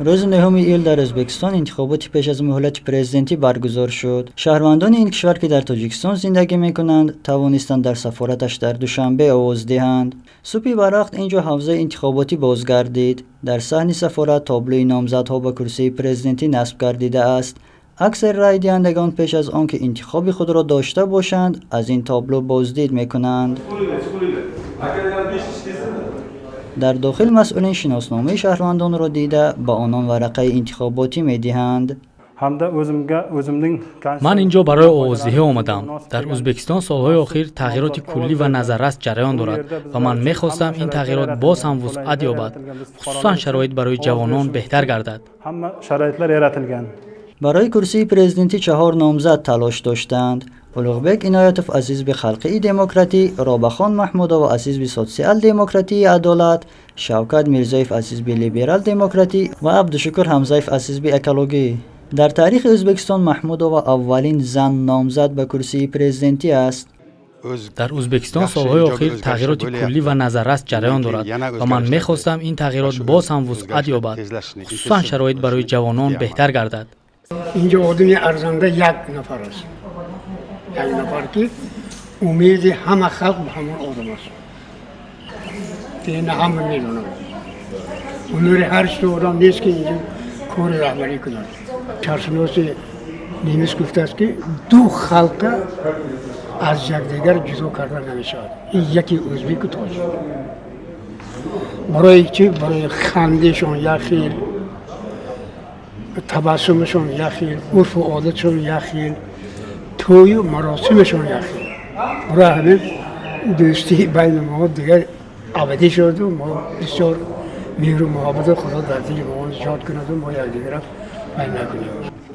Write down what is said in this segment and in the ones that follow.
Рӯзи 9 июл дар Ӯзбекистон интихоботи пеш аз муҳлати президентӣ баргузор шуд. Шаҳрвандони ин кишвар, ки дар Тоҷикистон зиндагӣ мекунанд, тавонистанд дар сафораташ дар Душанбе овоз диҳанд. Субҳи барвақт ин ҷо ҳавзаи интихоботӣ боз гардид. Дар саҳни сафорат таблои номзадҳо ба курсии президентӣ насб гардидааст. Аксари райдиҳандагон пеш аз он ки интихоби худро дошта бошанд, аз ин табло боздид мекунанд. Дар дохил масъулин шиносномаи шаҳрвандонро дида, ба онон варақаи интихоботӣ медиҳанд. Ман ин ҷо барои овоздиҳӣ омадам. Дар Ӯзбекистон солҳои охир тағйироти куллӣ ва назаррас ҷараён дорад ва ман мехостам, ин тағйирот боз ҳам вусъат ёбад, хусусан шароит барои ҷавонон беҳтар гардад. Барои курсии президентӣ чаҳор номзад талош доштанд: Улуғбек Иноятов аз ҳизби Халқии Демократӣ, Робахон Маҳмудова аз ҳизби Социал-демократии Адолат, Шавкат Мирзоев аз ҳизби Либерал-демократӣ ва Абдушукур Ҳамзаев аз ҳизби Экологӣ. Дар таърихи Ӯзбекистон Маҳмудова аввалин зан номзад ба курсии президентӣ аст. Дар Ӯзбекистон солҳои охир тағйироти куллӣ ва назаррас ҷараён дорад ва ман мехостам, ин тағйирот боз ҳам вусъат ёбад, хусусан шароит барои ҷавонон беҳтар гардад. Инҷо одами арзанда як нафар аст, як нафар, ки умеди ҳама халқ ба ҳамон одам аст. Ина ҳама медонанд. Умри ҳар чӣ одам нест, ки инҷо кори раҳбарӣ кунад. Шарқшиноси немис гуфтааст, ки ду халқа аз якдигар ҷудо карда намешавад, ин яке ӯзбеку тоҷик. Барои чӣ? Барои хандишон як хел, табассумашон як хел, урфу одатшон як хел, тӯю маросимашон як хел. Барои ҳамин дӯстии байни мо дигар абадӣ шуду мо бисёр меҳру муҳаббати Худо дар дили мо зиёд кунаду мо якдигарро бай накунем.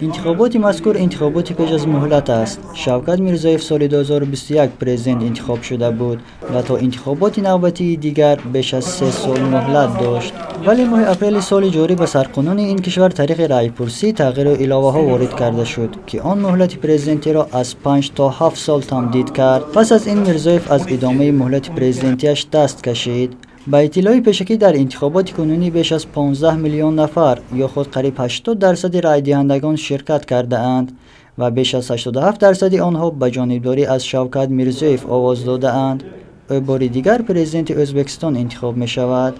Интихоботи мазкур интихоботи пеш аз муҳлат аст. Шавкат Мирзоев соли 2021 президент интихоб шуда буд ва то интихоботи навбатии дигар беш аз 3 сол муҳлат дошт. Вале моҳи апрели соли ҷорӣ ба сарқонуни ин кишвар тариқи раъйпурсӣ тағйиру иловаҳо ворид карда шуд, ки он муҳлати президентиро аз 5 то 7 сол тамдид кард. Пас аз ин Мирзоев аз идомаи муҳлати президентиаш даст кашид. Ба иттилои пешакӣ, дар интихоботи кунунӣ беш аз 15 миллион нафар ё худ қариб 80 дарсади райдиҳандагон ширкат кардаанд ва беш аз 87 дарсади онҳо ба ҷонибдорӣ аз Шавкат Мирзиёев овоз додаанд. Ӯ бори дигар президенти Ӯзбекистон интихоб мешавад.